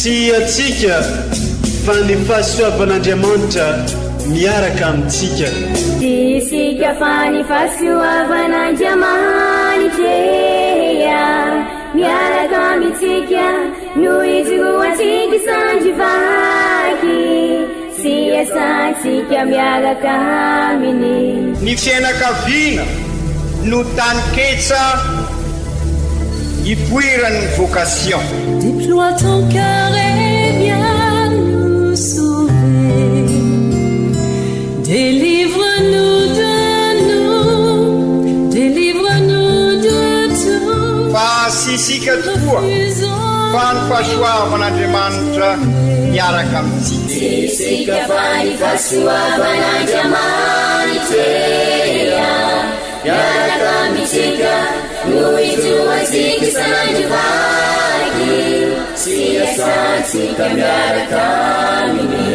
Tsy antsika fa ny fahasoavan'Andriamanitra miaraka amintsika. Tsy isika fa ny fahasoavan'Andriamanitra miaraka amintsika no ijoroantsika sandry vaky sy iasantsika miaraka aminy. Ny fiainakaviana no taninketsa ipoiran'ny vocation. Déploie ton cœur et viens nous sauver Délivre-nous de nous, délivre-nous de tout Fa tsy isika tokoa fa ny fahasoavan'Andriamanitra miaraka amintsika. Tsy isika fa ny fahasoavan'Andriamanitra miaraka amintsika no ijoroantsika isan'andro vaky sy iasantsika miaraka aminy.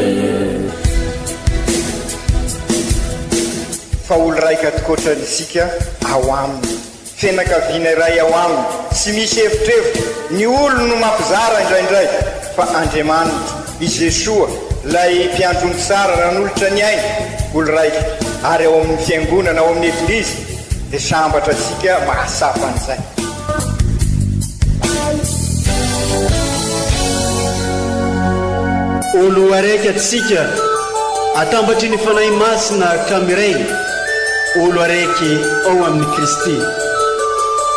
Fa olo raika tokoatrany isika ao aminy. Fianakaviana iray ao aminy, tsy misy evitrevitra, ny olony no mampizara indraindray, fa Andriamanitra, i Jesoa, ilay mpiandry omby tsara nanolotra ny ainy, olo raika, ary ao amin'ny Fiangonana, ao amin'ny Eglizy, dia sambatra antsika mahatsapa an'izay. Olo araiky atsika, atambatry ny Fanahy Masina ka miray. Olo araiky ao amin'i Kristy.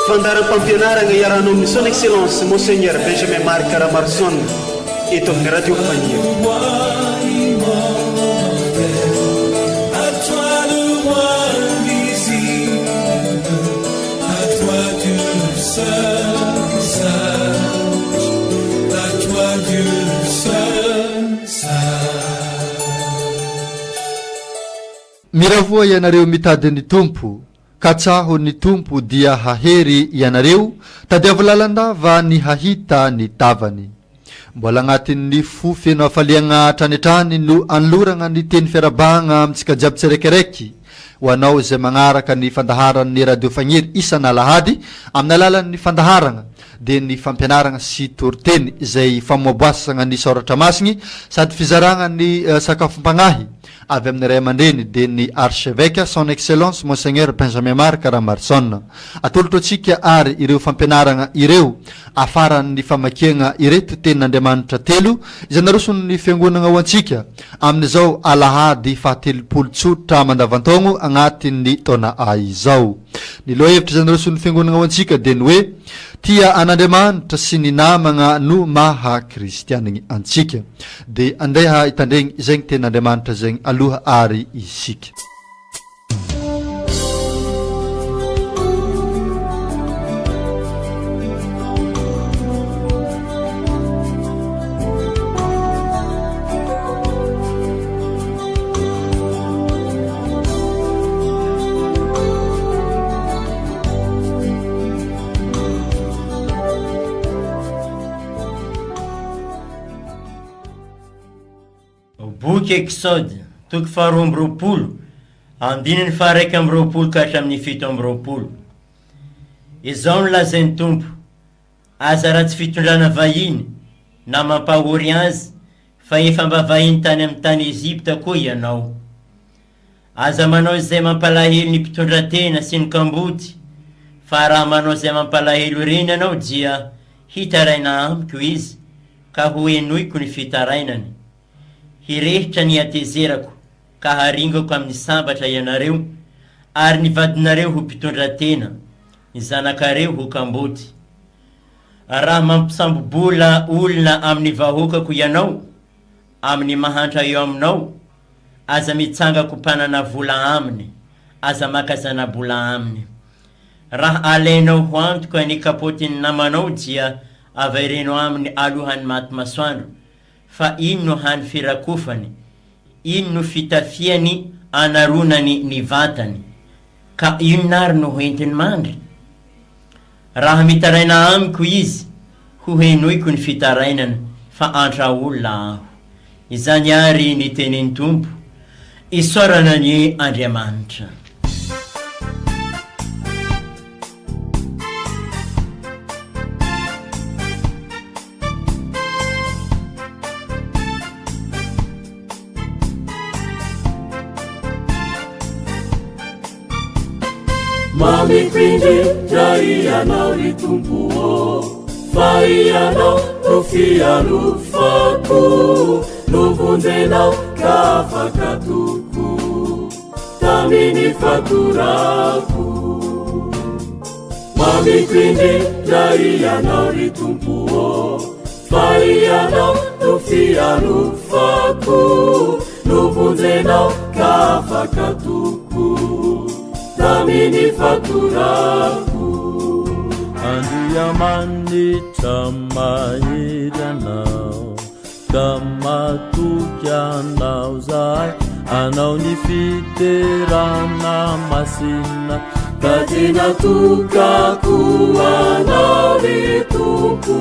Fandaharam-pampianaragna iarahanao amin'ny Son Excellence Monseigneur Benjamin Marc Ramaroson eto amin'ny Radio Faniry. Miravoa ianareo mitady ny Tompo, katsaho ny Tompo dia hahery ianareo, tadiavo lalandava ny hahita ny tavany. Mbola agnatin'ny fo feno hafaliagna hatrany hatrany no anoloragna ny teny fiarabagna amintsika jiaby tsiraikiraiky, ho anao izay magnaraka ny fandaharan'ny Radio Fagniry isan'alahady amin'ny alalan'ny fandaharagna dia ny fampianaragna sy toriteny izay famoaboasagna ny Saoratra Masigny sady fizaragna ny sakafom-pagnahy avy amin'ny ray aman-dreny dia ny Archevêque Son Excellence Monseigneur Benjamin Marc Ramarison. Atolotro antsika àry ireo fampianaragna ireo afaran'ny famakiagna ireto Tenin'Andriamanitra telo izay naroson'ny Fiangonagna ho antsika amin'izao alahady fahatelopolo tsotra mandavantaogno agnatin'ny taona A izao. Ny lohahevitra izay naroson'ny Fiangonagna ho antsika dia ny hoe Tia an'Andriamanitra sy ny namagna no maha kristianigny antsika. Dia andeha hitandregny izegny tenin'Andriamanitra zegny aloha ary isika. Boky Eksody, toko faharoa amby roapolo, andininy faha-21 ka hatramin'ny 27. Izao no lazain'ny Tompo, Aza ratsy fitondrana vahiny, na mampahory azy, fa efa mba vahiny tany amin'ny tany Egypta koa ianao. Aza manao izay mampalahelo ny mpitondratena sy ny kamboty, fa raha manao izay mampalahelo ireny ianao dia hitaraina amiko izy, ka hohenoiko ny fitarainany. Hirehitra ny hatezerako, ka haringako amin'ny sabatra ianareo, ary ny vadinareo ho mpitondratena, ny zanakareo ho kamboty. Raha mampisambo-bola olona amin'ny vahoakako ianao, amin'ny mahantra eo aminao, Aza mitsanga-ko mpanana vola aminy, aza maka zana-bola aminy. Raha alainao ho antoka ny kapotin'ny namanao dia avereno aminy alohan'ny maty masoandro, fa iny no hany firakofany, iny no fitafiany anaronany ny vatany, ka inona ary no hoentiny mandry? Raha mitaraina amiko izy, hohenoiko ny fitarainany, fa antra olona aho. Izany àry ny tenin'ny Tompo. Isaorana anie Andriamanitra. Mamiko indrindra Ianao ry Tompo ô, fa Ianao no fialofako, novonjenao ka afaka tokoa tamin'ny fatorako. Mamiko indrindra Ianao ry Tompo ô, fa Ianao no fialofako, novonjenao ka afaka tokoa tamin'ny fatorako. Andriamanitra mahery Anao, ka matoky Anao zahay, Anao ny fiderana masina, ka dia natokako Anao ry Tompo.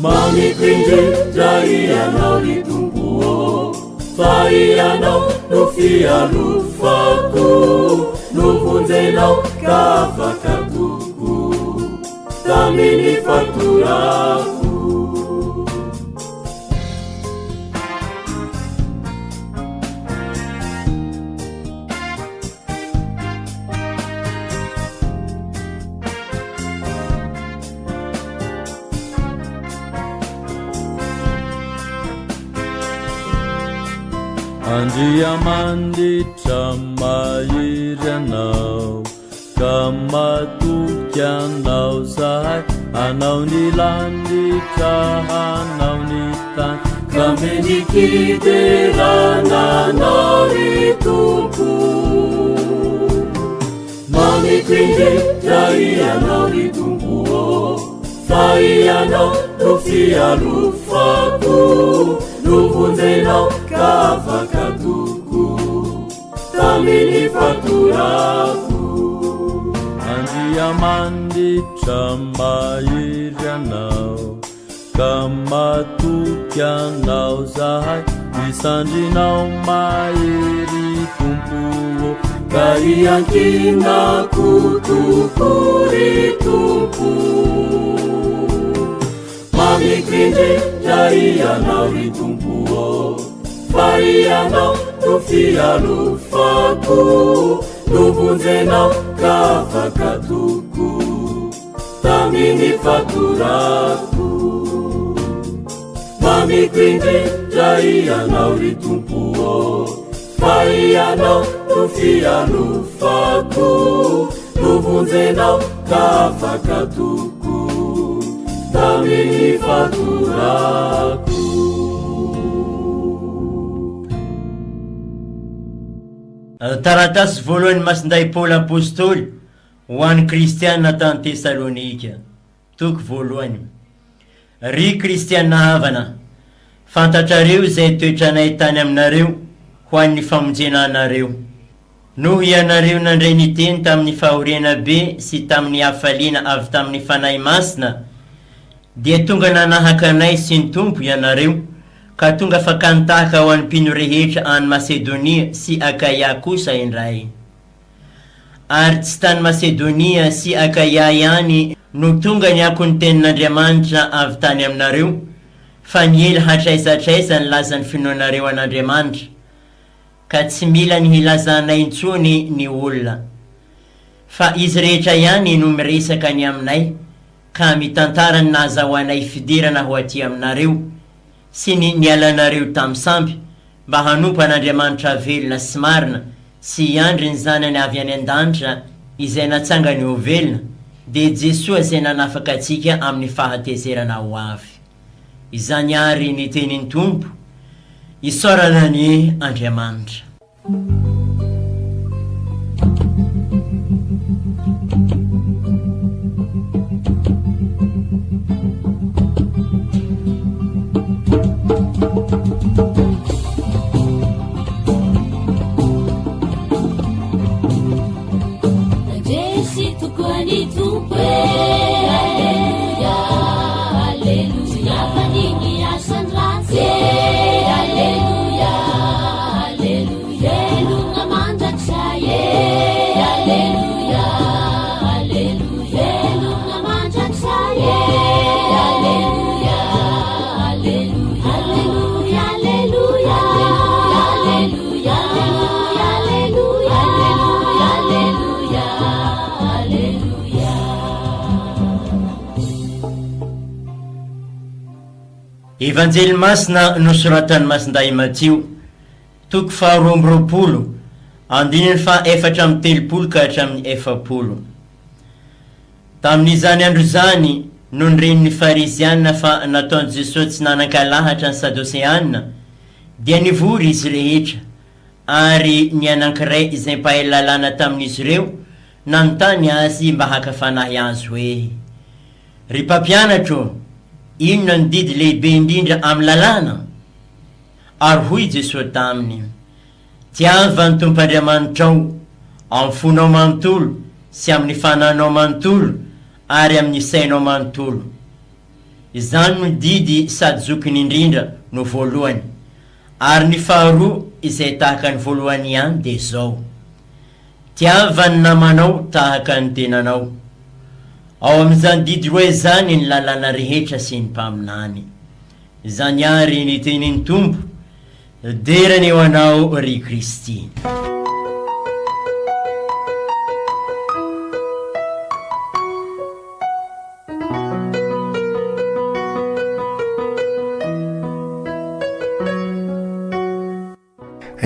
Mamiko indrindra Ianao ry Tompo ô, fa Ianao no fialofako, novonjenao ka afaka tokoa tamin'ny fatorako. Andriamanitra mahery Anao, ka matoky Anao zahay, Anao ny lanitra, Anao ny tany, ka mendri-kiderana Anao ry Tompo. Mamiko indrindra Ianao ry Tompo ô, fa Ianao no fialofako, novonjenao ka afaka tokoa tamin'ny fatorako. Andriamanitra mahery Anao, ka matoky Anao zahay, ny sandrinao mahery Tompo ô, ka iankinako tokoa ry Tompo. Mamiko indrindra Ianao ry Tompo ô, fa Ianao no fialofako, novonjenao ka afaka tokoa tamin'ny fatorako. Mamiko indrindra Ianao ry Tompo ô, fa Ianao no fialofako, novonjenao ka afaka tokoa tamin'ny fatorako. Taratasy voalohan'i Masindahy Paoly Apostoly ho an'ny Kristiana tany Tesalonika, toko voalohany. Ry Kristiana havana, fantatrareo izay toetranay tany aminareo ho an'ny famonjena anareo. Noho ianareo nandray ny teny tamin'ny fahoriana be sy tamin'ny hafaliana avy tamin'ny Fanahy Masina, dia tonga nanahaka anay sy ny Tompo ianareo, ka tonga fakan-tahaka ho an'ny mpino rehetra any Masedonia sy Akaia kosa indray. Ary tsy tany Masedonia sy Akaia ihany no tonga ny akon'ny tenin'Andriamanitra avy tany aminareo, fa niely hatraiza hatraiza ny lazan'ny finoanareo an'Andriamanitra, ka tsy mila ny hilazanay intsony ny olona. Fa izy rehetra ihany no miresaka ny aminay ka mitantara ny nahazahoanay fidirana ho aty aminareo, sy ny nialanareo tamin'ny samby, mba hanompo an'Andriamanitra velona sy marina sy hiandry ny Zanany avy any an-danitra izay natsangany ho velona, dia Jesoa izay nanafaka antsika amin'ny fahatezerana ho avy. Izany àry ny tenin'ny Tompo, isaorana anie Andriamanitra. Nandresy tokoa ny Tompo e, Aleloia, Aleloia. Afany ny asany ratsy e, Aleloia, Aleloia. Velona mandrakizay e, Aleloia, Aleloia. Velona mandrakizay e, Aleloia, Aleloia. Aleloia, Aleloia, Aleloia, Aleloia, Aleloia, Aleloia. Evanjely Masina nosoratan'i Masindahy Matio, toko faha 22, andininy faha 34 ka hatramin'ny 40. Tamin'izany andro izany, nony ren'ny Fariziana fa nataon'i Jesoa tsy nanan-kalahatra ny Sadoseana, dia nivory izy rehetra, ary ny anankiray izay mpahay lalàna tamin'izy ireo nanontany azy mba haka fanahy azy hoe, Ry Mpampianatra ô, inona no didy lehibe indrindra amin'ny lalàna? Ary hoy Jesoa taminy, Tiava ny Tompo Andriamanitrao amin'ny fonao manontolo sy amin'ny fananao manontolo ary amin'ny sainao manontolo. Izany no didy sady zokiny indrindra no voalohany. Ary ny faharoa izay tahaka ny voalohany ihany dia izao, Tiava ny namanao tahaka ny tenanao. Ao amin'izany didy roa izany ny lalàna rehetra sy ny mpaminany. Izany àry ny tenin'ny Tompo, Dera anie ho Anao, ry Kristy.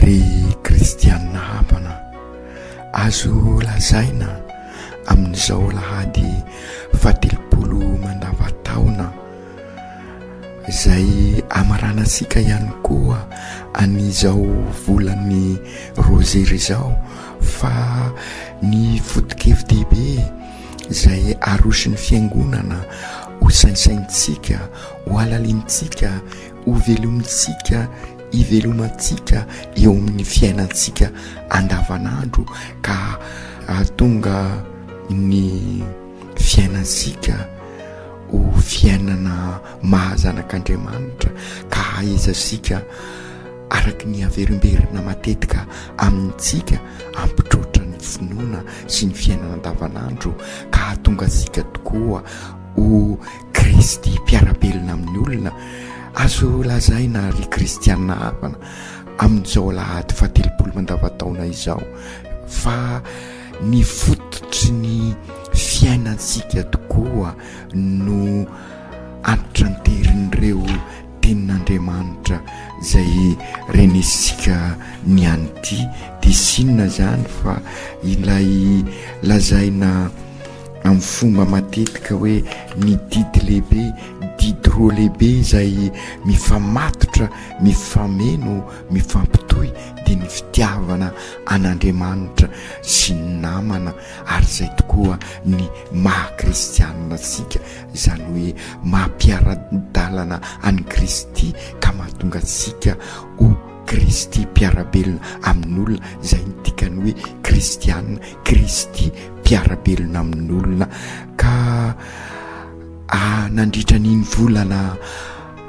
Ry kristianina havana, azo lazaina amin'izao alahady fahatelopolo mandavantaona izay amaranantsika ihany koa an'izao volan'ny Rozery izao fa ny foto-kevi-dehibe izay aroson'ny Fiangonana ho sainsaintsika, ho halalintsika, ho velomintsika, hivelomantsika eo amin'ny fiainantsika andavanandro ka hahatonga ny fiainantsika ho fiainana maha zanak'Andriamanitra ka hahaizantsika araka ny averimberina matetika amintsika hampitroatra ny finoana sy ny fiainana andavanandro ka hahatonga antsika tokoa ho Kristy mpiara-belona amin'ny olona. Azo lazaina ry kristiana havana amin'izao alahady fahatelopolo mandavataona izao fa ny fototry ny fiainantsika tokoa no antranterin'ireo Tenin'Andriamanitra izay renesintsika niany ity dia tsy inona izany fa ilay lazaina amin'ny fomba matetika hoe ny didy lehibe, didy roa lehibe izay mifamatotra, mifameno, mifampitohy dia ny fitiavana an'Andriamanitra sy ny namana ary izay tokoa ny maha kristianina antsika izany hoe maha mpiara-dalana an'i Kristy ka mahatonga antsika ho Kristy mpiara-belona amin'olona, izay ny dikan'ny hoe kristiana, Kristy mpiara-belona amin'olona. Ka nandritra an'iny volana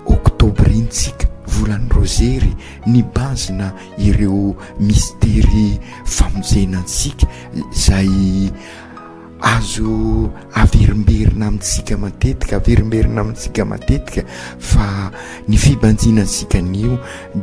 oktobra iny tsika, volan'ny Rozery, nibanjina ireo mistery famonjena antsika izay Azo averimberina amintsika matetika, averimberina amintsika matetika fa ny fibanjinantsika an'io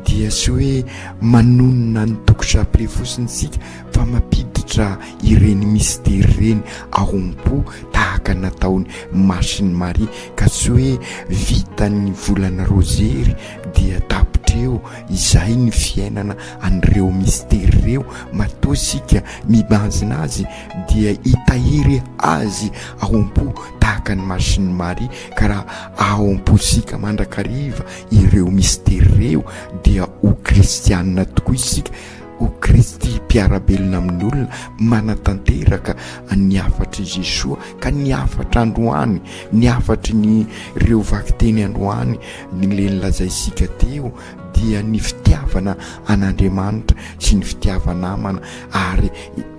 dia tsy hoe manonona ny toko chapelet fotsiny isika fa mampiditra ireny mistery ireny ao am-po tahaka nataon'i Masin'i Maria ka tsy hoe vitan'ny volana rozery dia tapitra eo izay ny fiainana an'ireo mistery ireo matoa isika mibanjina azy dia hitahiry azy ao am-po tahaka ny Masin'i Maria, ka raha ao am-pontsika mandrakariva ireo mistery ireo dia ho kristianina tokoa isika, ho Kristy mpiara-belona amin'ny olona, manatanteraka ny hafatr'i Jesoa, ka ny hafatra androany, ny hafatry ny ireo vakiteny androany, ny le nolazaintsika teo dia ny fitiavana an'Andriamanitra sy ny fitiava-namana ary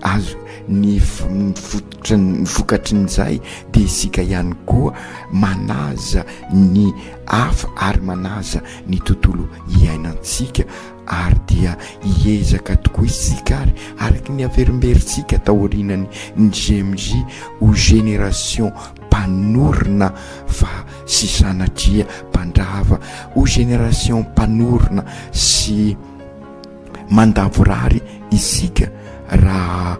azo ny fototry ny vokatrin'izay dia isika ihany koa manaja ny hafa ary manaja ny tontolo iainantsika ary dia hiezaka tokoa isika ary araky ny averimberintsika taorianany ny GMJ ho génération mpanorina fa sy sanatria mpandrava ho génération mpanorina sy mandavorary isika raha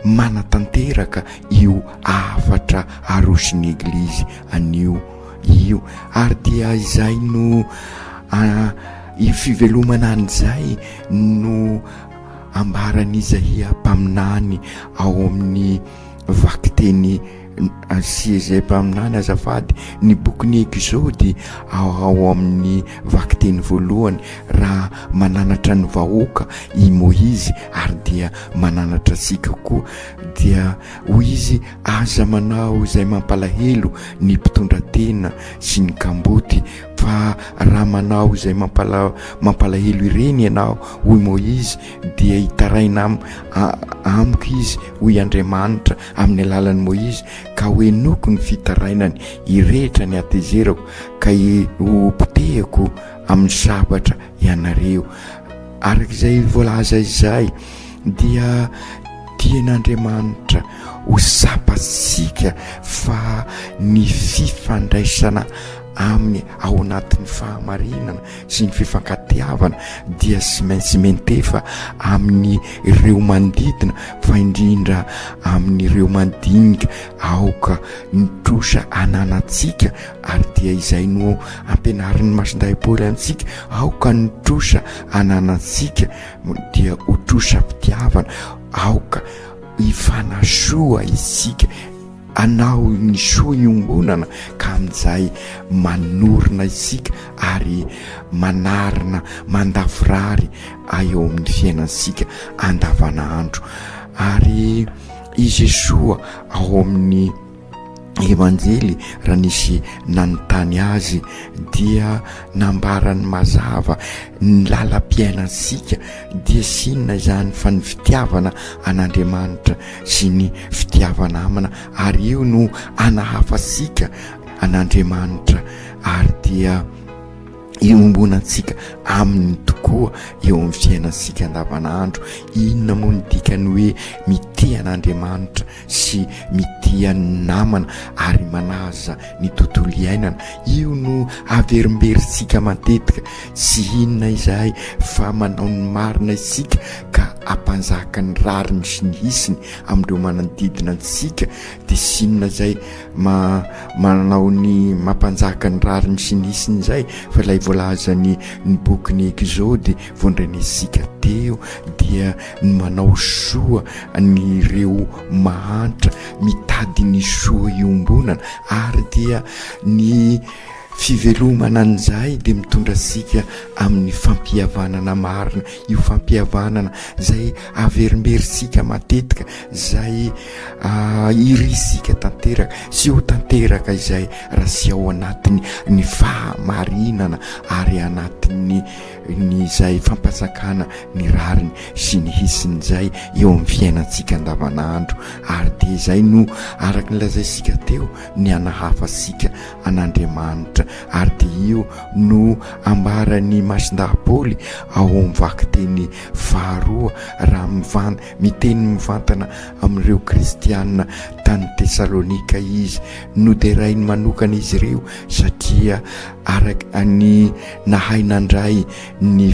manatanteraka io hafatra aroson'ny Eglizy anio. io ary dia izay no io fivelomana an'izay no ambaran'Izaia mpaminany ao amin'ny vakiteny sy izay mpaminany azafady ny bokin'ny Ekzody ao amin'ny vakiteny voalohany raha mananatra ny vahoaka i Moizy ary dia mananatra antsika koa dia hoy izy aza manao izay mampalahelo ny mpitondra tena sy ny kamboty fa raha manao izay mampalahelo ireny ianao hoy Moizy dia hitaraina amiko izy hoy Andriamanitra amin'ny alalan'i Moizy ka ho henoko ny fitarainany hirehitra ny hatezerako ka ho potehiko amin'ny sabatra ianareo. Araka izay voalaza izay dia tian'Andriamanitra ho tsapantsika fa ny fifandraisana aminy ao anatin'ny fahamarinana sy ny fifankatiavana dia tsy maintsy miantefa amin'ny ireo manodidina fa indrindra amin'ireo madinika aoka ny trosa ananantsika ary dia izay no ampianarin'ny Masindahy Paoly antsika aoka ny trosa ananantsika dia ho trosam-pitiavana aoka hifanasoa isika Anao ny soa iombonana ka amin'izay manorina isika ary manarina mandavorary eo amin'ny fiainantsika andavanandro. Ary i Jesoa ao amin'ny Evanjely raha nisy nanontany azy dia nambarany mazava ny lalam-piainantsika dia tsy inona izany fa ny fitiavana an'Andriamanitra sy ny fitiava-namana ary io no anahafantsika an'Andriamanitra ary dia iombonantsika aminy tokoa eo amin'ny fiainantsika andavanandro. Inona moa ny dikany hoe mitia an'Andriamanitra sy mitia ny namana ary manaja ny tontolo iainana? Io no averimberintsika matetika, tsy inona izahay fa manao ny marina isika ka hampanjaka ny rariny sy ny hisiny amin'ireo manodidina antsika dia tsy inona izay ma manao ny mampanjaka ny rariny sy ny hisiny izay fa ilay voalazan'ny ny bokin'ny Ekzody voandrenesika teo dia ny manao soa ny ireo mahantra mitady ny soa iombonana ary dia ny fivelomana an'izay dia mitondra antsika amin'ny fampihavanana marina io fampihavanana izay averimberintsika matetika izay irisika tanteraka sy ho tanteraka izay raha sy ao anatiny ny fahamarinana ary anatin'ny ny izay fampanjakana ny rariny sy ny hisiny izay eo amin'ny fiainantsika andavanandro ary dia izay no araka ny lazaintsika teo ny anahafantsika an'Andriamanitra ary dia io no ambaran'i Masindahy Paoly ao amin'ny vakiteny faharoa raha mivan miteny mivantana amin'ireo kristiana tany Tesalonika izy. Noderainy manokana izy ireo satria araka ny nahay nandray ny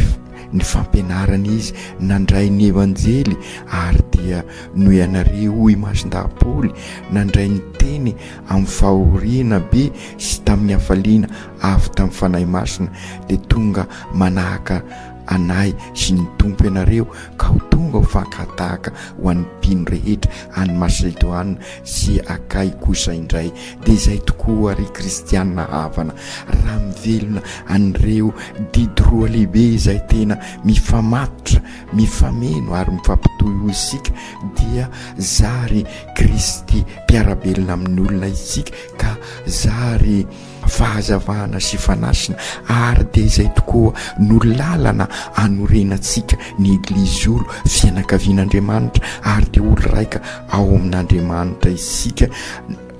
ny fampianarana izy, nandray ny Evanjely ary dia noho ianareo hoy Masindahy Paoly nandray ny teny amin'ny fahoriana be sy tamin'ny hafaliana avy tamin'ny Fanahy Masina dia tonga manahaka anay sy ny Tompo ianareo ka ho tonga ho fankatahaka ho an'ny mpino rehetra any Masedoana sy Akay kosa indray. Dia izay tokoa ry kristiana havana, raha mivelona an'ireo didy roa lehibe izay tena mifamatotra, mifameno ary mifampitohy ho isika dia zary Kristy mpiara-belona amin'ny olona isika ka zary fahazavana sy fanasina ary dia izay tokoa no lalana anorenantsika ny Eglizy olo fianakavian'Andriamanitra ary dia olo raika ao amin'Andriamanitra isika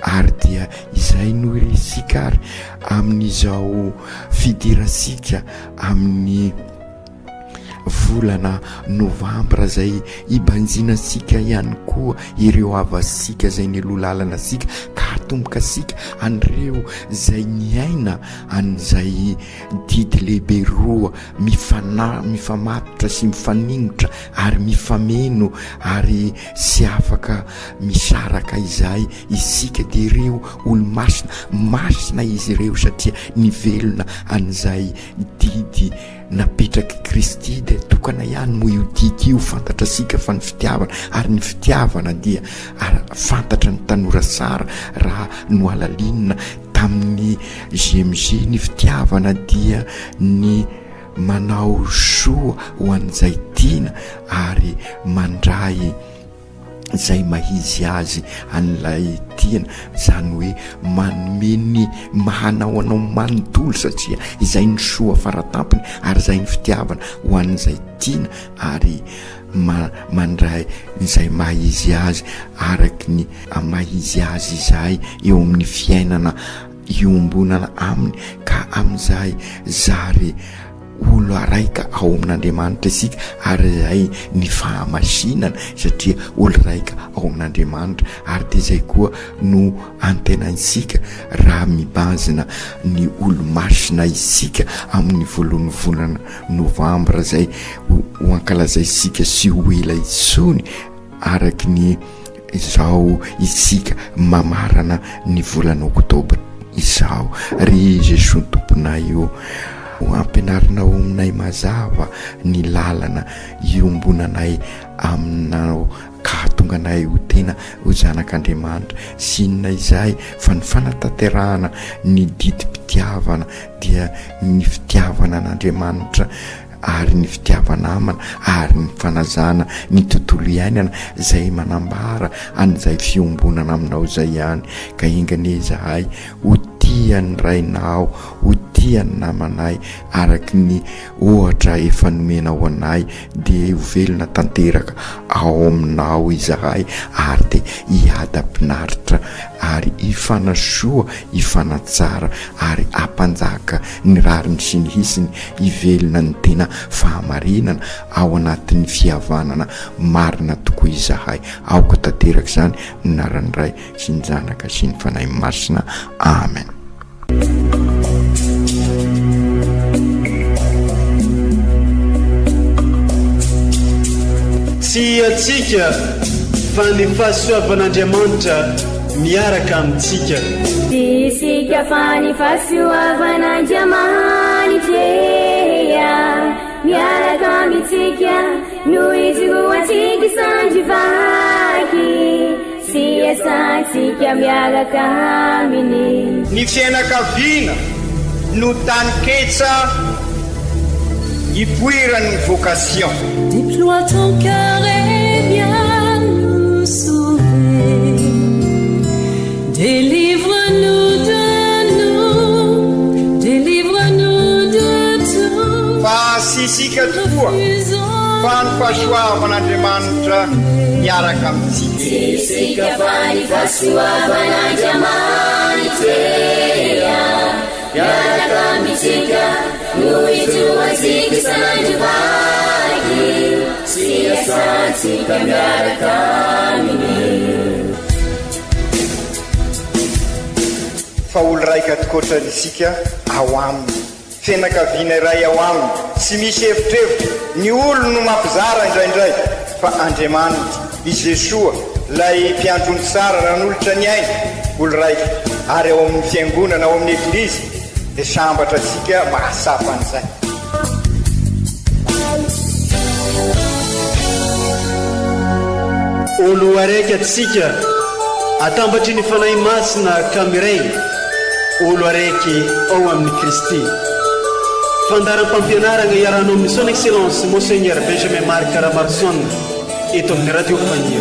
ary dia izay no irisika ary amin'izao fidirantsika amin'ny volana novambra izay hibanjinantsika ihany koa ireo havantsika izay nialoha lalana antsika ka. tombo-kasika an'ireo izay niaina an'izay didy lehibe roa mifana mifamatotra sy mifaningotra ary mifameno ary sy afaka misaraka izay isika dia ireo olo-masina masina izy ireo satria nivelona an'izay didy napetrak'i Kristy dia tokana ihany moa io didy io fantatra sika fa ny fitiavana ary ny fitiavana dia fantatra ny tanora tsara raha nohalalinina tamin'ny GMG ny fitiavana dia ny manao soa ho an'izay tiana ary mandray izay mahizy azy an'ilay tiana, izany hoe manome ny mahanao anao manontolo satria izay ny soa faratampony ary izay ny fitiavana ho an'izay tiana ary mandray izay maha-izy azy araky ny maha-izy azy izay eo amin'ny fiainana iombonana aminy ka amin'izay zary olo araika ao amin'Andriamanitra isika ary izay ny fahamasinana satria olo raika ao amin'Andriamanitra ary dia izay koa no antenaintsika raha mibanjina ny olo-masina isika amin'ny voalohan'ny volana novambra izay ho ankalazaintsika sy ho ela intsony araky ny izao isika mamarana ny volana oktobra izao. Ry Jesoa Tomponay ô, ampianarinao aminay mazava ny lalana iombonanay aminao ka hahatonga anay ho tena ho zanak'Andriamanitra. Tsy inona izay fa ny fanatanterahana ny didim-pitiavana dia ny fitiavana an'Andriamanitra ary ny fitiava-namana ary ny fanajana ny tontolo iainana izay manambara an'izay fiombonana aminao izay ihany ka enga anie izahay ho tia ny Rainao, ho tia ny namanay araky ny ohatra efa nomenao anay dia ho velona tanteraka ao aminao izahay ary dia hiadam-pinaritra ary hifanasoa, hifanatsara ary hampanjaka ny rariny sy ny hisiny, hivelona ny tena fahamarinana ao anatin'ny fihavanana marina tokoa izahay. Aoka tanteraka izany, amin'ny anaran'ny Ray sy ny Zanaka sy ny Fanahy Masina. Amen. Tsy antsika fa ny fahasoavan'Andriamanitra miaraka amintsika. Tsy isika fa ny fahasoavan'Andriamanitra miaraka amintsika no ijoroantsika sandry vaky. Sy iasantsika miaraka aminy. Ny fiainakaviana no taninketsa ipoiran'ny vocation. Déploie ton cœur et viens nous sauver Délivre-nous de nous, délivre-nous de tout Fa tsy isika tokoa fa ny fahasoavan'Andriamanitra miaraka amintsika. Tsy isika fa ny fahasoavan'Andriamanitra miaraka amintsika no ijoroantsika isan'andro vaky sy iasantsika miaraka aminy. Fa olo raika tokoatra isika ao aminy. Fianakaviana iray ao aminy, tsy misy evitrevitra, ny olony no mampizara indraindray, fa Andriamanitra, i Jesoa, ilay mpiandry ondry tsara nanolotra ny ainy, olo raika, ary ao amin'ny Fiangonana, ao amin'ny Eglizy, dia sambatra antsika mahatsapa an'izay. Olo araiky atsika atambatry ny Fanahy Masina ka miray olo araiky ao amin'i Kristy. Fandaharam-pampianaragna iarahanao amin'ny Son Excellence Monseigneur Benjamin Marc Ramaroson eto amin'ny Radio Faniry.